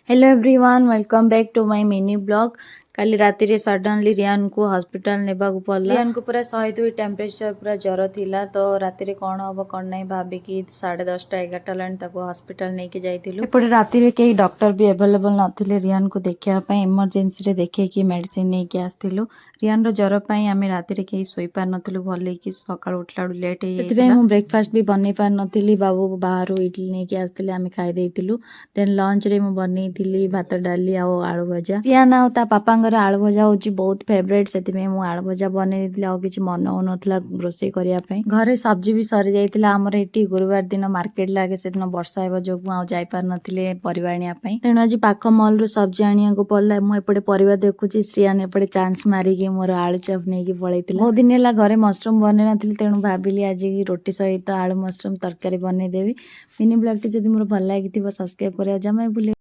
Hello everyone, welcome back to my mini vlog. କାଲି ରାତିରେ suddenly ରିୟାନକୁ hospital ନେବାକୁ ପଡ଼ିଲା। ରିୟାନକୁ ପୁରା 102 ଟେମ୍ପରେଚର, ପୁରା ଜ୍ୱର ଥିଲା। ତ ରାତିରେ କ'ଣ ହବ କ'ଣ ନାହିଁ ଭାବିକି 10:30, 11ଟା ହେଲାଣି, ତାକୁ ହସ୍ପିଟାଲ ନେଇକି ଯାଇଥିଲୁ। ଏପଟେ ରାତିରେ କେହି ଡକ୍ଟର ବି ଆଭେଲେବଲ ନଥିଲେ ରିୟାନକୁ ଦେଖିବା ପାଇଁ। ଏମର୍ଜେନ୍ସିରେ ଦେଖେଇକି ମେଡିସିନ ନେଇକି ଆସିଥିଲୁ। ରିୟାନର ଜ୍ୱର ପାଇଁ ଆମେ ରାତିରେ କେହି ଶୋଇପାରିନଥିଲୁ ଭଲକି। ସକାଳୁ ଉଠିଲା ବେଳକୁ ଲେଟ୍ ହେଇଯାଇଥିଲା, ସେଥିପାଇଁ ମୁଁ ବ୍ରେକଫାଷ୍ଟ ବି ବନେଇ ପାରିନଥିଲି। ବାବୁ ବାହାରୁ ଇଡଲି ନେଇକି ଆସିଥିଲେ, ଆମେ ଖାଇ ଦେଇଥିଲୁ। ଦେନ୍ ଲଞ୍ଚରେ ମୁଁ ବନେଇଥିଲି ଭାତ, ଡାଲି ଆଉ ଆଳୁ ଭଜା। ରିୟାନ ଆଉ ତା ପାପାଙ୍କର ଆଳୁ ଭଜା ହେଉଛି ବହୁତ ଫେଭରେଟ୍, ସେଥିପାଇଁ ମୁଁ ଆଳୁ ଭଜା ବନେଇ ଦେଇଥିଲି। ଆଉ କିଛି ମନ ହଉନଥିଲା ରୋଷେଇ କରିବା ପାଇଁ। ଘରେ ସବଜି ବି ସରିଯାଇଥିଲା। ଆମର ଏଠି ଗୁରୁବାର ଦିନ ମାର୍କେଟ ଲାଗେ। ସେଦିନ ବର୍ଷା ହେବା ଯୋଗୁଁ ଆଉ ଯାଇପାରିନଥିଲେ ପରିବା ଆଣିବା ପାଇଁ। ତେଣୁ ଆଜି ପାଖ ମଲରୁ ସବଜି ଆଣିବାକୁ ପଡିଲା। ମୁଁ ଏପଟେ ପରିବା ଦେଖୁଛି, ଶ୍ରିୟାନ ଏପଟେ ଚାନ୍ସ ମାରିକି ମୋର ଆଳୁ ଚପ୍ ନେଇକି ପଳେଇଥିଲା। ବହୁତ ଦିନ ହେଲା ଘରେ ମସରୁମ ବନେଇ ନଥିଲି, ତେଣୁ ଭାବିଲି ଆଜି ରୁଟି ସହିତ ଆଳୁ ମସରୁମ ତରକାରୀ ବନେଇଦେବି। ମିନି ବ୍ଲଗଟି ଯଦି ମୋର ଭଲ ଲାଗିଥିବ, ସବସ୍କ୍ରାଇବ କରିବାକୁ ଜମା ବି ଭୁଲିବେନି।